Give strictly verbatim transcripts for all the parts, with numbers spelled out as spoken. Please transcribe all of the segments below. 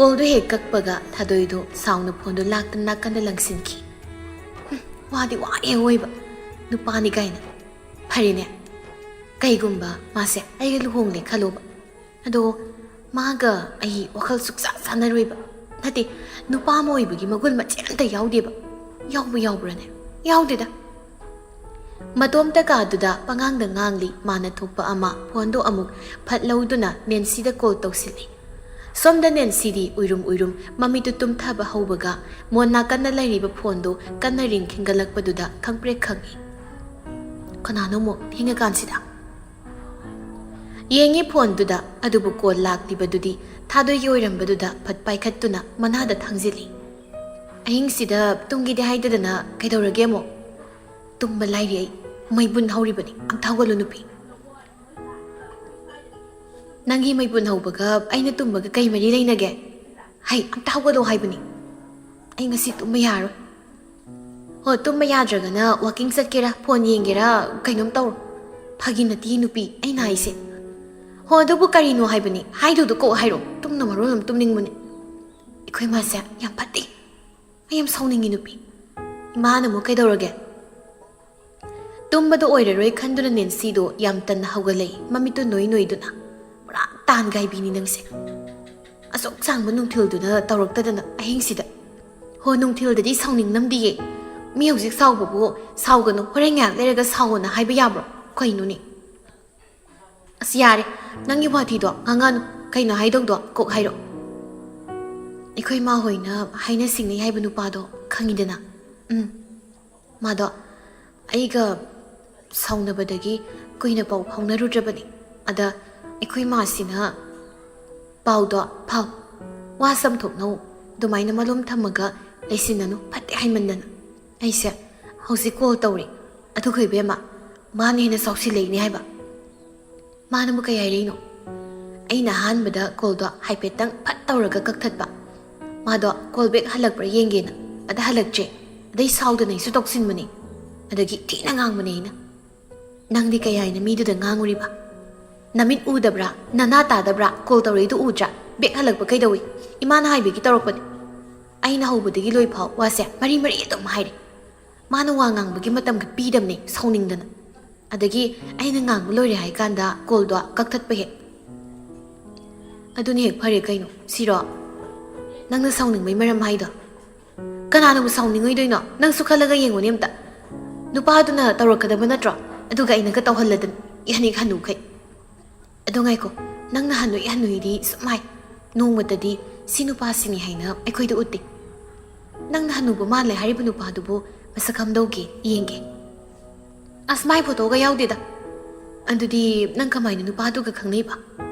ꯀꯣꯜꯗꯨ ꯍꯦꯛ ꯀꯛꯄꯒ ꯊꯥꯗꯣꯏꯗꯨ ꯁꯥꯎꯅ ꯐꯣꯟꯗꯨ ꯂꯥꯛꯇ ꯅꯥꯀꯟꯗ ꯂꯪꯁꯤꯟꯈꯤ꯫ "ꯍꯨꯝ, ꯋꯥꯗꯤ ꯋꯥꯔꯦ ꯑꯣꯏꯕ, ꯅꯨꯄꯥꯅꯤ ꯀꯥꯏꯅ꯫ ꯐꯔꯦꯅꯦ, ꯀꯩꯒꯨꯝꯕ ꯃꯥꯁꯦ ꯑꯩꯒ ꯂꯨꯍꯣꯡꯂꯦ ꯈꯜꯂꯣꯕ꯫ ꯑꯗꯣ ꯃꯥꯒ ꯑꯩ ꯋꯥꯈꯜ ꯁꯨꯛꯆꯥ ꯆꯥꯟꯅꯔꯣꯏꯕ꯫ ꯅꯠꯇꯦ, ꯅꯨꯄꯥ ꯑꯃ ꯑꯣꯏꯕꯒꯤ ꯃꯒꯨꯟ ꯃꯆꯦꯠ ꯑꯝꯇ ꯌꯥꯎꯗꯦꯕ꯫ ꯌꯥꯎꯕ ꯌꯥꯎꯕ꯭ꯔꯥꯅꯦ? ꯌꯥꯎꯗꯦꯗ꯫" ꯃꯇꯣꯝꯇ ꯀꯥꯗꯨꯗ ꯄꯉꯥꯡꯗ ꯉꯥꯡꯂꯤ꯫ ꯃꯥꯅ ꯊꯣꯛꯄ ꯑꯃ ꯐꯣꯟꯗꯣ ꯑꯃꯨꯛ ꯐꯠ ꯂꯧꯗꯨꯅ ꯅꯦꯟꯁꯤꯗ ꯀꯣꯜ ꯇꯧꯁꯤꯜꯂꯤ꯫ ꯁꯣꯝꯗ ꯅꯦꯟꯁꯤꯗꯤ ꯎꯏꯔꯨꯝ ꯎꯏꯔꯨꯝ ꯃꯃꯤꯠꯇꯨ ꯇꯨꯝꯊꯕ ꯍꯧꯕꯒ ꯃꯣꯟ ꯅꯥꯀꯟꯗ ꯂꯩꯔꯤꯕ ꯐꯣꯟꯗꯨ ꯀꯟꯅ ꯔꯤꯡ ꯈꯤꯟꯒꯠꯂꯛꯄꯗꯨꯗ ꯈꯪꯄ꯭ꯔꯦꯛ ꯈꯪꯏ꯫ "ꯀꯅꯥꯅꯣ ꯑꯃꯨꯛ ꯊꯦꯡꯉꯀꯥꯟꯁꯤꯗ?" ꯌꯦꯡꯉꯤ ꯐꯣꯟꯗꯨꯗ, ꯑꯗꯨꯕꯨ ꯀꯣꯜ ꯂꯥꯛꯂꯤꯕꯗꯨꯗꯤ ꯊꯥꯗꯣꯏꯒꯤ ꯑꯣꯏꯔꯝꯕꯗꯨꯗ ꯐꯠ ꯄꯥꯏꯈꯠꯇꯨꯅ ꯃꯅꯥꯗ ꯊꯥꯡꯖꯤꯜꯂꯤ꯫ "ꯑꯍꯤꯡꯁꯤꯗ ꯇꯨꯝꯒꯦꯗꯤ ꯍꯥꯏꯗꯗꯅ ꯀꯩꯗꯧꯔꯒꯦ ꯑꯃꯨꯛ?" "ꯇꯨꯝꯕ ꯂꯥꯏꯔꯤ, ꯑꯩ ꯃꯩꯕꯨꯟ ꯍꯧꯔꯤꯕꯅꯤ꯫ ꯑꯝꯇ ꯍꯧꯒꯠꯂꯨ ꯅꯨꯄꯤ꯫" "ꯅꯪꯒꯤ ꯃꯩꯕꯨꯟ ꯍꯧꯕꯒ ꯑꯩꯅ ꯇꯨꯝꯕꯒ ꯀꯩ ꯃꯔꯤ ꯂꯩꯅꯒꯦ? ꯍꯩ, ꯑꯝꯇ ꯍꯧꯒꯠꯂꯣ ꯍꯥꯏꯕꯅꯤ꯫ ꯑꯩ ꯉꯁꯤ ꯇꯨꯝꯕ ꯌꯥꯔꯣꯏ꯫" "ꯍꯣ, ꯇꯨꯝꯕ ꯌꯥꯗ꯭ꯔꯒꯅ ꯋꯥꯀꯤꯡ ꯆꯠꯀꯦꯔꯥ, ꯐꯣꯟ ꯌꯦꯡꯒꯦꯔꯥ, ꯀꯩꯅꯣꯝ ꯇꯧꯔꯣ꯫ ꯐꯥꯒꯤ ꯅꯠꯇꯦ ꯅꯨꯄꯤ, ꯑꯩꯅ ꯍꯥꯏꯁꯦ꯫" "ꯍꯣ, ꯑꯗꯨꯕꯨ ꯀꯔꯤꯅꯣ ꯍꯥꯏꯕꯅꯤ? ꯍꯥꯏꯗꯨꯗ ꯀꯣꯛ ꯍꯥꯏꯔꯣ꯫ ꯇꯨꯝꯅ ꯃꯔꯣꯜ ꯑꯃ ꯇꯨꯝꯅꯤꯡꯕꯅꯦ꯫ ꯑꯩꯈꯣꯏ ꯃꯥꯁꯦ ꯌꯥꯝ ꯐꯠꯇꯦ꯫ ꯑꯩ ꯌꯥꯝ ꯁꯥꯎꯅꯤꯡꯉꯤ ꯅꯨꯄꯤ꯫" "ꯏꯃꯥꯅ ꯑꯃꯨꯛ ꯀꯩꯗꯧꯔꯒꯦ?" ꯇꯨꯝꯕꯗꯣ ꯑꯣꯏꯔꯔꯣꯏ ꯈꯟꯗꯨꯅ ꯅꯦꯟꯁꯤꯗꯣ ꯌꯥꯝ ꯇꯟꯅ ꯍꯧꯒꯠꯂꯛꯏ, ꯃꯃꯤꯠꯇꯣ ꯅꯣꯏ ꯅꯣꯏꯗꯨꯅ꯫ "ꯄꯨꯔꯥ ꯇꯥꯟꯒꯥꯏꯕꯤꯅꯤ ꯅꯪꯁꯦ꯫ ꯑꯁꯨꯛ ꯁꯥꯡꯕ ꯅꯨꯡꯊꯤꯜꯗꯨꯗ ꯇꯧꯔꯛꯇꯗꯅ ꯑꯍꯤꯡꯁꯤꯗ꯫" "ꯍꯣ, ꯅꯨꯡꯊꯤꯜꯗꯗꯤ ꯁꯥꯎꯅꯤꯡꯅꯝꯗꯤꯌꯦ꯫ ꯃꯤ ꯍꯧꯖꯤꯛ ꯁꯥꯎꯕꯕꯨ ꯁꯥꯎꯒꯅꯨ, ꯍꯣꯔꯦꯟ ꯉꯥꯏꯍꯥꯛ ꯂꯩꯔꯒ ꯁꯥꯎꯑꯣꯅ ꯍꯥꯏꯕ ꯌꯥꯕ꯭ꯔꯣ? ꯀꯩꯅꯣꯅꯦ?" "ꯑꯁ, ꯌꯥꯔꯦ, ꯅꯪꯒꯤ ꯋꯥꯊꯤꯗꯣ ꯉꯥꯡꯉꯅꯨ꯫ ꯀꯩꯅꯣ ꯍꯥꯏꯗꯧꯗꯣ ꯀꯣꯛ ꯍꯥꯏꯔꯛꯑꯣ꯫" "ꯑꯩꯈꯣꯏ ꯏꯃꯥ ꯍꯣꯏꯅ ꯍꯥꯏꯅ ꯁꯤꯡꯅꯩ ꯍꯥꯏꯕ ꯅꯨꯄꯥꯗꯣ ꯈꯪꯉꯤꯗꯅ?" "ꯎꯝ, ꯃꯥꯗꯣ ꯑꯩꯒ ꯁꯥꯎꯅꯕꯗꯒꯤ ꯀꯨꯏꯅ ꯄꯥꯎ ꯐꯥꯎꯅꯔꯨꯗ꯭ꯔꯕꯅꯤ꯫ ꯑꯗ ꯑꯩꯈꯣꯏ ꯃꯥꯁꯤꯅ ꯄꯥꯎꯗꯣ ꯐꯥꯎ, ꯋꯥ ꯆꯝꯊꯣꯛꯅꯧ, ꯑꯗꯨꯃꯥꯏꯅ ꯃꯂꯣꯝ ꯊꯝꯃꯒ ꯂꯩꯁꯤꯟꯅꯅꯨ, ꯐꯠꯇꯦ ꯍꯥꯏꯃꯟꯗꯅ꯫ ꯑꯩꯁꯦ ꯍꯧꯖꯤꯛ ꯀꯣꯜ ꯇꯧꯔꯦ, ꯑꯗꯨꯒ ꯏꯕꯦꯝꯃ, ꯃꯥꯅ ꯍꯦꯟꯅ ꯆꯥꯎꯁꯤꯜꯂꯛꯏꯅꯦ ꯍꯥꯏꯕ꯫ ꯃꯥꯅꯕꯨ ꯀꯩ ꯍꯥꯏꯔꯛꯏꯅꯣ?" ꯑꯩꯅ ꯑꯍꯥꯟꯕꯗ ꯀꯣꯜꯗꯣ ꯍꯥꯏꯐꯦꯠꯇꯪ ꯐꯠ ꯇꯧꯔꯒ ꯀꯛꯊꯠꯄ꯫ ꯃꯥꯗꯣ ꯀꯣꯜ ꯕꯦꯛ ꯍꯜꯂꯛꯄ꯭ꯔꯥ ꯌꯦꯡꯒꯦꯅ, ꯑꯗ ꯍꯜꯂꯛꯇ꯭ꯔꯦ꯫ ꯑꯗꯩ ꯁꯥꯎꯗꯅ ꯑꯩꯁꯨ ꯇꯧꯁꯤꯟꯕꯅꯦ꯫ ꯑꯗꯒꯤ ꯊꯤꯅ ꯉꯥꯡꯕꯅꯦ ꯑꯩꯅ꯫ "ꯅꯪꯗꯤ ꯀꯩ ꯍꯥꯏꯅ ꯃꯤꯗꯨꯗ ꯉꯥꯡꯉꯨꯔꯤꯕ? ꯅꯃꯤꯠ ꯎꯗꯕ꯭ꯔꯥ? ꯅꯅꯥ ꯇꯥꯗꯕ꯭ꯔꯥ? ꯀꯣꯜ ꯇꯧꯔꯛꯏꯗꯨ ꯎꯗ꯭ꯔꯥ? ꯕꯦꯛ ꯍꯜꯂꯛꯄ ꯀꯩꯗꯧꯏ? ꯏꯃꯥꯅ ꯍꯥꯏꯕꯒꯤ ꯇꯧꯔꯛꯄꯅꯤ꯫ ꯑꯩꯅ ꯍꯧꯕꯗꯒꯤ ꯂꯣꯏ ꯐꯥꯎ ꯋꯥꯁꯦ ꯃꯔꯤ ꯃꯔꯤ ꯑꯗꯨꯝ ꯍꯥꯏꯔꯦ꯫ ꯃꯥꯅ ꯋꯥ ꯉꯥꯡꯕꯒꯤ ꯃꯇꯝꯒ ꯄꯤꯗꯕꯅꯦ, ꯁꯥꯎꯅꯤꯡꯗꯅ꯫ ꯑꯗꯒꯤ ꯑꯩꯅ ꯉꯥꯡꯕ ꯂꯣꯏꯔꯦ ꯍꯥꯏ ꯀꯥꯟꯗ ꯀꯣꯜꯗꯣ ꯀꯛꯊꯠꯄ ꯍꯦꯛ꯫ ꯑꯗꯨꯅ ꯍꯦꯛ ꯐꯔꯦ ꯀꯩꯅꯣ꯫ ꯁꯤꯔꯣ ꯅꯪꯅ ꯁꯥꯎꯅꯤꯡꯕꯩ ꯃꯔꯝ ꯍꯥꯏꯗꯣ? ꯀꯅꯥꯅꯕꯨ ꯁꯥꯎꯅꯤꯡꯉꯣꯏꯗꯣꯏꯅꯣ? ꯅꯪꯁꯨ ꯈꯜꯂꯒ ꯌꯦꯡꯉꯨꯅꯦ ꯑꯝꯇ꯫ ꯅꯨꯄꯥꯗꯨꯅ ꯇꯧꯔꯛꯀꯗꯕ ꯅꯠꯇ꯭ꯔꯣ? ꯑꯗꯨꯒ ꯑꯩꯅꯒ ꯇꯧꯍꯜꯂꯗꯅ, ꯏꯍꯟ ꯍꯦꯛ ꯍꯟꯅꯨꯈꯩ꯫ ꯑꯗꯣ ꯉꯥꯏꯈꯣ, ꯅꯪꯅ ꯍꯟꯅꯨꯏ ꯍꯟꯅꯨꯏꯗꯤ ꯁꯨꯝ ꯍꯥꯏ꯫ ꯅꯣꯡꯃꯇꯗꯤ ꯁꯤ ꯅꯨꯄꯥꯁꯤꯅꯤ ꯍꯥꯏꯅ ꯑꯩꯈꯣꯏꯗ ꯎꯠꯇꯦ꯫ ꯅꯪꯅ ꯍꯟꯅꯨꯕ ꯃꯥꯜꯂꯦ ꯍꯥꯏꯔꯤꯕ ꯅꯨꯄꯥꯗꯨꯕꯨ ꯃꯁꯛ ꯀꯝꯗꯧꯒꯦ ꯌꯦꯡꯒꯦ꯫ ꯑꯁ, ꯃꯥꯏ ꯐꯣꯇꯣꯒ ꯌꯥꯎꯗꯦꯗ꯫ ꯑꯗꯨꯗꯤ ꯅꯪ ꯀꯃꯥꯏꯅ ꯅꯨꯄꯥꯗꯨꯒ ꯈꯪꯅꯩꯕ?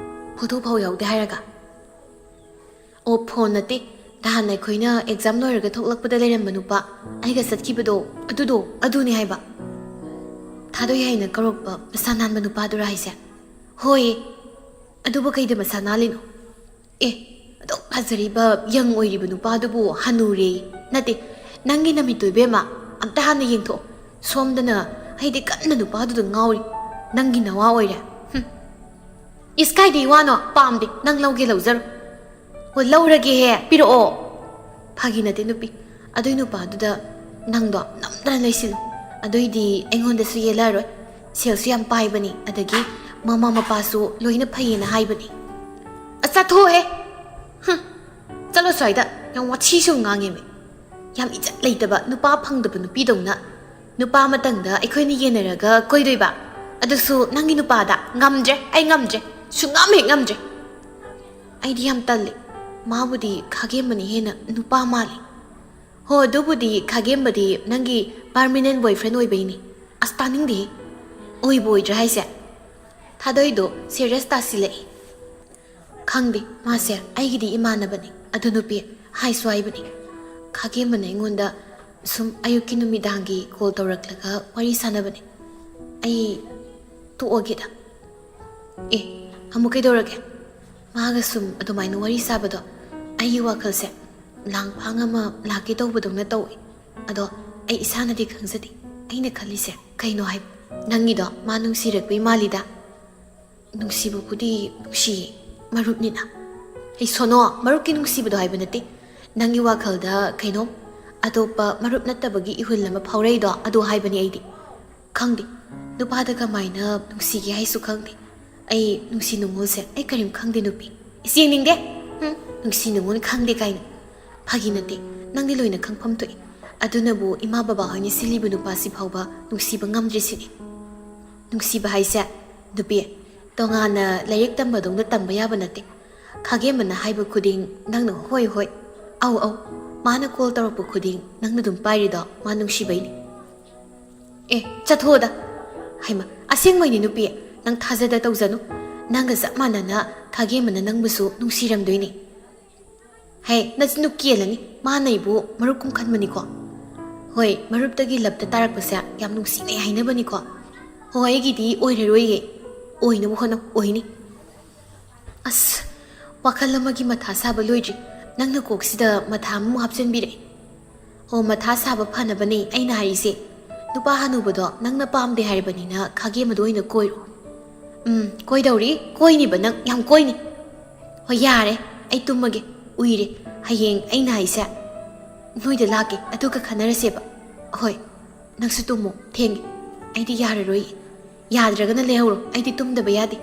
ꯐꯣꯇꯣ ꯐꯥꯎ ꯌꯥꯎꯗꯦ ꯍꯥꯏꯔꯒ? ꯑꯣ, ꯐꯣꯟ ꯅꯠꯇꯦ꯫ ꯅꯍꯥꯟ ꯑꯩꯈꯣꯏꯅ ꯑꯦꯛꯖꯥꯝ ꯂꯣꯏꯔꯒ ꯊꯣꯛꯂꯛꯄꯗ ꯂꯩꯔꯝꯕ ꯅꯨꯄꯥ, ꯑꯩꯒ ꯆꯠꯈꯤꯕꯗꯣ, ꯑꯗꯨꯗꯣ, ꯑꯗꯨꯅꯦ ꯍꯥꯏꯕ꯫ ꯊꯥꯗꯣꯏ ꯍꯥꯏꯅ ꯀꯧꯔꯛꯄ ꯃꯁꯥ ꯅꯥꯟꯕ ꯅꯨꯄꯥꯗꯨꯔꯥ ꯍꯥꯏꯁꯦ? ꯍꯣꯏ꯫ ꯑꯗꯨꯕꯨ ꯀꯩꯗ ꯃꯁꯥ ꯅꯥꯜꯂꯤꯅꯣ? ꯑꯦ, ꯑꯗꯨꯛ ꯐꯖꯔꯤꯕ ꯌꯪ ꯑꯣꯏꯔꯤꯕ ꯅꯨꯄꯥꯗꯨꯕꯨ ꯍꯅꯨꯔꯦ꯫ ꯅꯠꯇꯦ, ꯅꯪꯒꯤ ꯅꯃꯤꯠꯇꯨ ꯏꯕꯦꯝꯃ, ꯑꯝꯇ ꯍꯥꯟꯅ ꯌꯦꯡꯊꯣꯛꯑꯣ꯫ ꯁꯣꯝꯗꯅ ꯑꯩꯗꯤ ꯀꯟꯅ ꯅꯨꯄꯥꯗꯨꯗ ꯉꯥꯎꯔꯤ꯫ ꯅꯪꯒꯤ ꯅꯋꯥ ꯑꯣꯏꯔꯦ꯫ ꯍꯨꯝ꯫ ꯏꯁ, ꯀꯥꯏꯗꯩ ꯋꯥꯅꯣ? ꯄꯥꯝꯗꯦ꯫ ꯅꯪ ꯂꯧꯒꯦ ꯂꯧꯖꯔꯣ꯫ ꯍꯣꯏ, ꯂꯧꯔꯒꯦꯍꯦ, ꯄꯤꯔꯛꯑꯣ꯫ ꯐꯥꯒꯤ ꯅꯠꯇꯦ ꯅꯨꯄꯤ꯫ ꯑꯗꯨꯏ ꯅꯨꯄꯥꯗꯨꯗ ꯅꯪꯗꯣ ꯅꯝꯗꯅ ꯂꯩꯁꯤꯜꯂꯨ꯫ ꯑꯗꯨꯏꯗꯤ ꯑꯩꯉꯣꯟꯗꯁꯨ ꯌꯦꯜꯂꯔꯣꯏ꯫ ꯁꯦꯜꯁꯨ ꯌꯥꯝ ꯄꯥꯏꯕꯅꯤ, ꯑꯗꯒꯤ ꯃꯃꯥ ꯃꯄꯥꯁꯨ ꯂꯣꯏꯅ ꯐꯩꯌꯦꯅ ꯍꯥꯏꯕꯅꯤ꯫ ꯑꯁ, ꯆꯠꯊꯣꯛꯑꯣꯍꯦ! ꯍꯨꯝ꯫ ꯆꯠꯂꯣ ꯁ꯭ꯋꯥꯏꯗ꯫ ꯌꯥꯝ ꯋꯥꯊꯤ ꯁꯨꯝ ꯉꯥꯡꯉꯦꯃꯤ꯫ ꯌꯥꯝ ꯏꯖꯠ ꯂꯩꯇꯕ, ꯅꯨꯄꯥ ꯐꯪꯗꯕ ꯅꯨꯄꯤꯗꯧꯅ꯫ ꯅꯨꯄꯥ ꯑꯃꯇꯪꯗ ꯑꯩꯈꯣꯏꯅ ꯌꯦꯟꯅꯔꯒ ꯀꯣꯏꯗꯣꯏꯕ? ꯑꯗꯨꯁꯨ ꯅꯪꯒꯤ ꯅꯨꯄꯥꯗ? ꯉꯝꯗ꯭ꯔꯦ, ꯑꯩ ꯉꯝꯗ꯭ꯔꯦ꯫ ꯁꯨꯡꯉꯝ ꯍꯦꯛ ꯉꯝꯗ꯭ꯔꯦ꯫ ꯑꯩꯗꯤ ꯌꯥꯝ ꯇꯜꯂꯤ꯫ ꯃꯥꯕꯨꯗꯤ ꯈꯥꯒꯦꯝꯕꯅ ꯍꯦꯟꯅ ꯅꯨꯄꯥ ꯃꯥꯜꯂꯤ꯫ ꯍꯣ, ꯑꯗꯨꯕꯨꯗꯤ ꯈꯥꯒꯦꯝꯕꯗꯤ ꯅꯪꯒꯤ permanent boyfriend ꯑꯣꯏꯕꯩꯅꯤ꯫ ꯑꯁ, ꯇꯥꯅꯤꯡꯗꯦꯍꯦ꯫ ꯑꯣꯏꯕꯨ ꯑꯣꯏꯗ꯭ꯔꯥ ꯍꯥꯏꯁꯦ? ꯊꯥꯗꯣꯏꯗꯣ serious ꯇꯥꯁꯤꯜꯂꯛꯏ꯫ ꯈꯪꯗꯦ, ꯃꯥꯁꯦ ꯑꯩꯒꯤꯗꯤ ꯏꯃꯥꯟꯅꯕꯅꯤ꯫ ꯑꯗꯨ ꯅꯨꯄꯤ ꯍꯥꯏꯁꯨ ꯍꯥꯏꯕꯅꯤ꯫ ꯈꯥꯒꯦꯝꯕꯅ ꯑꯩꯉꯣꯟꯗ ꯁꯨꯝ ꯑꯌꯨꯛꯀꯤ ꯅꯨꯃꯤꯗꯥꯡꯒꯤ call ꯇꯧꯔꯛꯂꯒ ꯋꯥꯔꯤ ꯁꯥꯟꯅꯕꯅꯤ꯫ ꯑꯩ ꯇꯣꯛꯑꯒꯦꯗ꯫ ꯑꯦ, ꯑꯃꯨꯛ ꯀꯩꯗꯧꯔꯒꯦ? ꯃꯥꯒ ꯁꯨꯝ ꯑꯗꯨꯃꯥꯏꯅ ꯋꯥꯔꯤ ꯁꯥꯕꯗꯣ ꯑꯩꯒꯤ ꯋꯥꯈꯜꯁꯦ ꯂꯥꯡꯐꯥꯡ ꯑꯃ ꯂꯥꯛꯀꯦ ꯇꯧꯕꯗꯧꯅ ꯇꯧꯏ꯫ ꯑꯗꯣ ꯑꯩ ꯏꯁꯥꯅꯗꯤ ꯈꯪꯖꯗꯦ꯫ ꯑꯩꯅ ꯈꯜꯂꯤꯁꯦ ꯀꯩꯅꯣ ꯍꯥꯏꯕ? ꯅꯪꯒꯤꯗꯣ ꯃꯥ ꯅꯨꯡꯁꯤꯔꯛꯄꯩ ꯃꯥꯜꯂꯤꯗ꯫ ꯅꯨꯡꯁꯤꯕꯕꯨꯗꯤ ꯅꯨꯡꯁꯤꯌꯦ, ꯃꯔꯨꯞꯅꯤꯅ꯫ ꯑꯩ ꯁꯣꯅꯣ, ꯃꯔꯨꯞꯀꯤ ꯅꯨꯡꯁꯤꯕꯗꯣ ꯍꯥꯏꯕ ꯅꯠꯇꯦ꯫ ꯅꯪꯒꯤ ꯋꯥꯈꯜꯗ ꯀꯩꯅꯣꯝ ꯑꯇꯣꯞꯄ ꯃꯔꯨꯞ ꯅꯠꯇꯕꯒꯤ ꯏꯍꯨꯜ ꯑꯃ ꯐꯥꯎꯔꯛꯏꯗꯣ, ꯑꯗꯨ ꯍꯥꯏꯕꯅꯤ ꯑꯩꯗꯤ꯫ ꯈꯪꯗꯦ, ꯅꯨꯄꯥꯗ ꯀꯃꯥꯏꯅ ꯅꯨꯡꯁꯤꯒꯦ ꯍꯥꯏꯁꯨ ꯈꯪꯗꯦ꯫ ꯑꯩ ꯅꯨꯡꯁꯤ ꯅꯨꯡꯉꯣꯜꯁꯦ ꯑꯩ ꯀꯔꯤꯝ ꯈꯪꯗꯦ ꯅꯨꯄꯤ꯫ ꯏꯁ, ꯌꯦꯡꯅꯤꯡꯗꯦ꯫ ꯍꯨꯝ, ꯅꯨꯡꯁꯤ ꯅꯨꯡꯉꯣꯜ ꯈꯪꯗꯦ ꯀꯥꯏꯅ꯫ ꯐꯥꯒꯤ ꯅꯠꯇꯦ, ꯅꯪꯗꯤ ꯂꯣꯏꯅ ꯈꯪꯐꯝ ꯊꯣꯛꯏ꯫ ꯑꯗꯨꯅꯕꯨ ꯏꯃꯥ ꯕꯕꯥ ꯍꯣꯏꯅ ꯁꯤꯜꯂꯤꯕ ꯅꯨꯄꯥꯁꯤ ꯐꯥꯎꯕ ꯅꯨꯡꯁꯤꯕ ꯉꯝꯗ꯭ꯔꯤꯁꯤꯅꯤ꯫ ꯅꯨꯡꯁꯤꯕ ꯍꯥꯏꯁꯦ, ꯅꯨꯄꯤ, ꯇꯣꯉꯥꯟꯅ ꯂꯥꯏꯔꯤꯛ ꯇꯝꯕꯗꯧꯅ ꯇꯝꯕ ꯌꯥꯕ ꯅꯠꯇꯦ꯫ ꯈꯥꯒꯦꯝꯕꯅ ꯍꯥꯏꯕ ꯈꯨꯗꯤꯡ ꯅꯪꯅ "ꯍꯣꯏ, ꯍꯣꯏ, ꯑꯧ, ꯑꯧ"꯫ ꯃꯥꯅ ꯀꯣꯜ ꯇꯧꯔꯛꯄ ꯈꯨꯗꯤꯡ ꯅꯪꯅ ꯑꯗꯨꯝ ꯄꯥꯏꯔꯤꯗꯣ ꯃꯥ ꯅꯨꯡꯁꯤꯕꯩꯅꯤ꯫ ꯑꯦ, ꯆꯠꯊꯣꯛꯑꯣꯗ꯫ ꯍꯩꯃ, ꯑꯁꯦꯡꯕꯩꯅꯤ ꯅꯨꯄꯤ, ꯅꯪ ꯊꯥꯖꯗ ꯇꯧꯖꯅꯨ꯫ ꯅꯪꯒ ꯆꯞ ꯃꯥꯟꯅꯅ ꯈꯥꯒꯦꯝꯕꯅ ꯅꯪꯕꯨꯁꯨ ꯅꯨꯡꯁꯤꯔꯝꯗꯣꯏꯅꯤ꯫ ꯍꯦ, ꯅꯆꯤꯟꯗꯨ ꯀꯦꯜꯂꯅꯤ꯫ ꯃꯥꯅ ꯑꯩꯕꯨ ꯃꯔꯨꯞ ꯀꯨꯝ ꯈꯟꯕꯅꯤꯀꯣ꯫ ꯍꯣꯏ, ꯃꯔꯨꯞꯇꯒꯤ ꯂꯞꯇ ꯇꯥꯔꯛꯄꯁꯦ ꯌꯥꯝ ꯅꯨꯡꯁꯤꯅꯩ ꯍꯥꯏꯅꯕꯅꯤꯀꯣ꯫ ꯍꯣꯏ, ꯑꯩꯒꯤꯗꯤ ꯑꯣꯏꯔꯔꯣꯏꯌꯦ꯫ ꯑꯣꯏꯅꯕ ꯍꯣꯠꯅꯧ, ꯑꯣꯏꯅꯤ꯫ ꯑꯁ, ꯋꯥꯈꯜ ꯑꯃꯒꯤ ꯃꯊꯥ ꯁꯥꯕ ꯂꯣꯏꯗ꯭ꯔꯤ꯫ ꯅꯪꯅ ꯀꯣꯛꯁꯤꯗ ꯃꯊꯥ ꯑꯃꯃꯨꯛ ꯍꯥꯞꯆꯤꯟꯕꯤꯔꯛꯑꯦ꯫ ꯑꯣ, ꯃꯊꯥ ꯁꯥꯕ ꯐꯅꯕꯅꯦ ꯑꯩꯅ ꯍꯥꯏꯔꯤꯁꯦ꯫ ꯅꯨꯄꯥ ꯍꯅꯨꯕꯗꯣ ꯅꯪꯅ ꯄꯥꯝꯗꯦ ꯍꯥꯏꯔꯕꯅꯤꯅ ꯈꯥꯒꯦꯝꯕꯗꯣ ꯑꯣꯏꯅ ꯀꯣꯏꯔꯣ꯫ ꯎꯝ, ꯀꯣꯏꯗꯧꯔꯤ꯫ ꯀꯣꯏꯅꯤꯕ ꯅꯪ, ꯌꯥꯝ ꯀꯣꯏꯅꯤ꯫ ꯍꯣꯏ, ꯌꯥꯔꯦ, ꯑꯩ ꯇꯨꯝꯃꯒꯦ꯫ ꯎꯏꯔꯦ꯫ ꯍꯌꯦꯡ ꯑꯩꯅ ꯍꯥꯏꯁꯦ ꯅꯣꯏꯗ ꯂꯥꯛꯀꯦ, ꯑꯗꯨꯒ ꯈꯟꯅꯔꯁꯦꯕ꯫ ꯍꯣꯏ, ꯅꯪꯁꯨ ꯇꯨꯝꯃꯣ, ꯊꯦꯡꯉꯦ꯫ ꯑꯩꯗꯤ ꯌꯥꯔꯔꯣꯏ꯫ ꯌꯥꯗ꯭ꯔꯒꯅ ꯂꯩꯍꯧꯔꯣ, ꯑꯩꯗꯤ ꯇꯨꯝꯗꯕ ꯌꯥꯗꯦ꯫